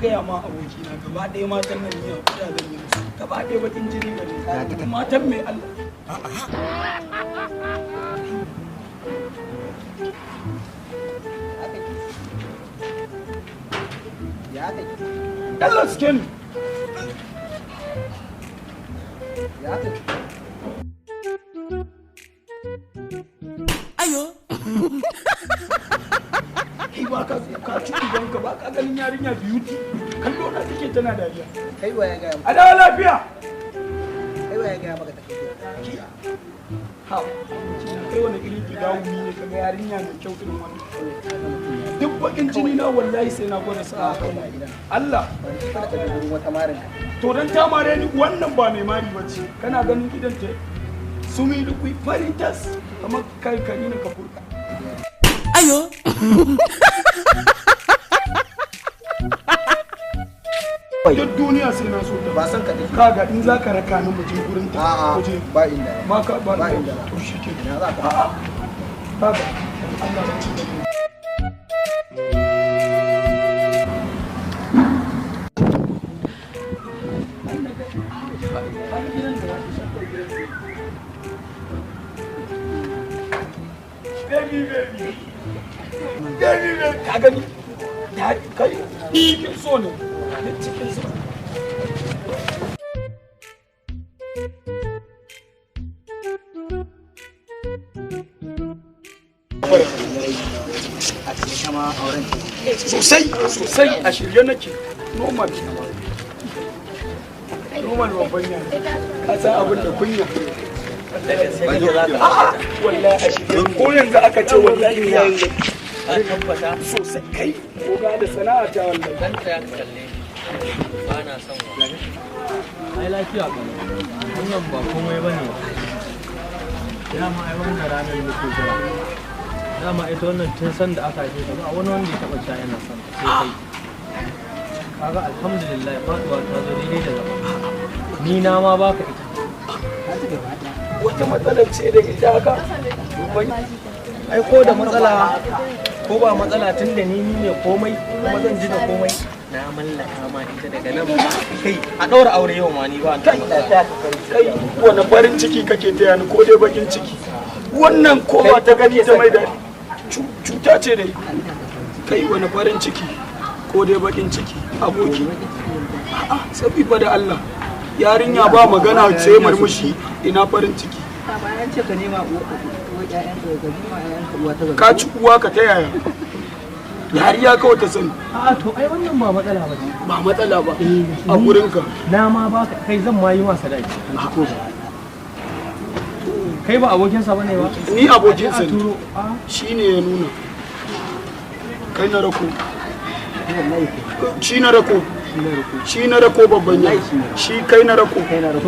Gaya ma abokina, gaba ɗaya matan nan ni haƙura zan yi musu. Gaba ɗaya bakin jini da ni. Matan mai Allah. Ya aka yi? Allah suke ni. Ya aka yi? Ayo. Kai ba ka ka ci ubanka, ba ka ganin yarinya beauty. Kallo na take tana dariya. Kai wa ya gaya A dawo lafiya. Kai wa ya gaya maka take? Ha, kai wani irin gida wuri ne kaga yarinya mai kyau irin wannan? Duk bakin jini na, wallahi sai na gwada sa'a kan wannan. Allah. Ban ci kada ka je gurin wata marin ka. To dan ta mare ni, wannan ba mai mari bace. Kana ganin idan ta sumi lukui fari tas kamar kai kari na kafurka. Ayo. Duk duniya sai na so ta. Ba san ka take. Kaga, in za ka raka ni mu je gurin ta. A'a. Mu je. Ba inda. Ba ka ba. Ba inda. To shi ke. Ina za ka? A'a. Kaga, dan Allah ba ci gaba. Baby, baby. Baby, baby. Ka gani? Da kai cikin so ne. Duk cikin so. A cikin kama auren. Sosai, sosai a shirye nake. Normal. Normal, babban yara. Ka san abin da kunya. A'a, wallahi a shirye. Ko yanzu aka ce wallahi ya yi. Sosai kai, ko ga da sana'a ta wallahi. Dan tsaya ka kalle ni. Ba na son wa. Ai lafiya kalau. Wannan ba komai ba ne. Dama ai wannan ranar muke jira. Dama ita wannan tun san da aka haife ta ba wani wanda ya taɓa cewa yana son ta sai kai. Kaga alhamdulillah, faɗuwa ta zo daidai da zama. Ni na ma baka ita. Wata matsalar ce da ita haka. Ai ko da matsala ko ba matsala, tun da ni ne komai kuma zan ji da komai. Na mallaka ma ita daga nan kai a ɗaura aure yau ma ni ba ni da matsala. Kai, wani farin ciki kake taya ni ko dai bakin ciki? Wannan ko ba ta gani ta mai da cuta ce dai. Kai, wani farin ciki ko dai bakin ciki, aboki? A'a, sabi fa da Allah. Yarinya ba magana sai murmushi, ina farin ciki? Bayan ce ka nema uwa ƴaƴanka, ka nema ƴaƴanka uwa ta gaba. Ka ci uwa ka ta yaya? Yariya kawai ta sani. A'a, to ai wannan ba matsala ba ce. Ba matsala ba a gurinka. Na ma baka, kai zan ma yi ma sadaki. Kai ba abokinsa bane ba? Ni abokinsa A ne. turo a Shi ne ya nuna. Kai na rako. Wallahi kai. Shi na rako. Shi na rako. Shi na rako, babban yaro. Shi kai na rako. Kai na rako.